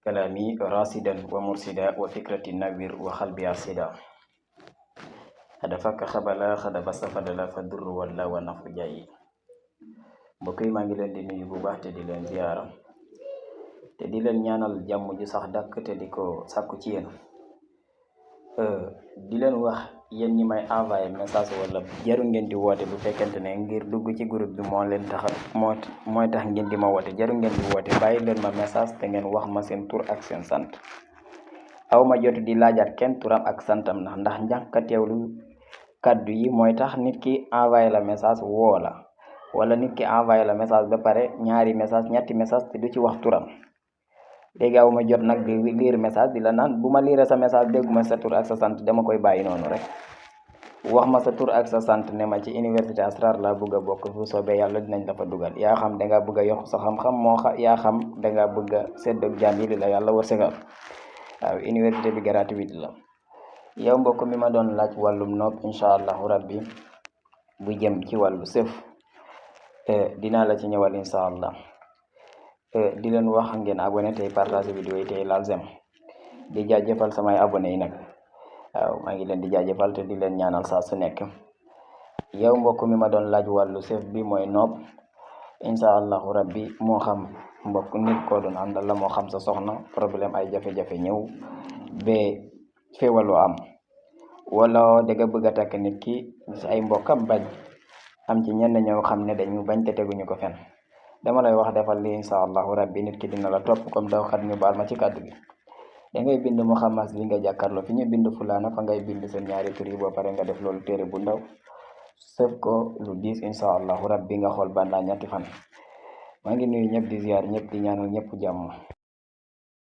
كلامي راسدا ومرسدا وفكرة نوير وقلبي أرسدا هدفك خبلا خدب استفدلا فالدر ولا ونفع جاي mbokk yi maa ngi leen di nuyu bu baax te di leen ziyaara te di leen ñaanal jàmm ju sax dàkk te di ko sàkku ci yéen di leen wax yéen ñi may envoyé message wala jaru ngeen di woote bu fekkente ne ngir dugg ci groupe bi moo leen tax mooy tax ngeen di ma woote jaru ngeen di woote bàyyi leen ma message te ngeen wax ma seen tur ak seen sant aw ma jot di laajaat kenn turam ak santam ndax njànka teewlu kaddu yi mooy tax nit ki envoyé la message woo la wala nit ki envoyé la message ba pare ñaari message ñetti message te du ci wax turam léegi aw ma jot nag di lire message di la naan bu ma lire sa message dégguma sa tur ak sa sant dama koy bàyyi noonu rek wax ma sa tur ak sa sant ne ma ci université Asrar la bëgg a bokk fu soobee yàlla dinañ la fa dugal yaa xam danga bëgg a yokk sa xam-xam yaa xam danga bëgg a séddoog jaam yi li la yàlla wërsëgal waaw université bi gratuite la yow mbokk mi ma doon laaj wàllum nopp incha allahu rabbi bu jëm ci wàllu sëf dinaa la ci ñëwal incha allah di leen wax ngeen abonné tey partage vidéo yi tey laal j'aime di jaajëfal samay abonné yi nag waaw maa ngi leen di jaajëfal te di leen ñaanal saa su nekk yow mbokk mi ma doon laaj wàllu sëf bi mooy nopp incha allahu rabbi moo xam mbokk nit koo doon àndal la moo xam sa soxna problème ay jafe-jafe ñëw ba feewalu am wala danga bëgg a takk nit ki ay mbokkam bañ am ci ñenn ñoo xam ne dañu bañ te teguñu ko fen dama lay wax defal li incha allahu rabbi nit ki dina la topp comme daw xat ñu baal ma ci kàddu gi da ngay bind Muhammad bi nga jàkkaarloo fi ñu bind fulaana fa ngay bind seen ñaari tur yi boo pare nga def loolu téere bu ndaw sëf ko lu diis incha allahu rabbi nga xool bandaa ñetti fan maa ngi nuyu ñëpp di ziar ñëpp di ñaanal ñëpp jàmm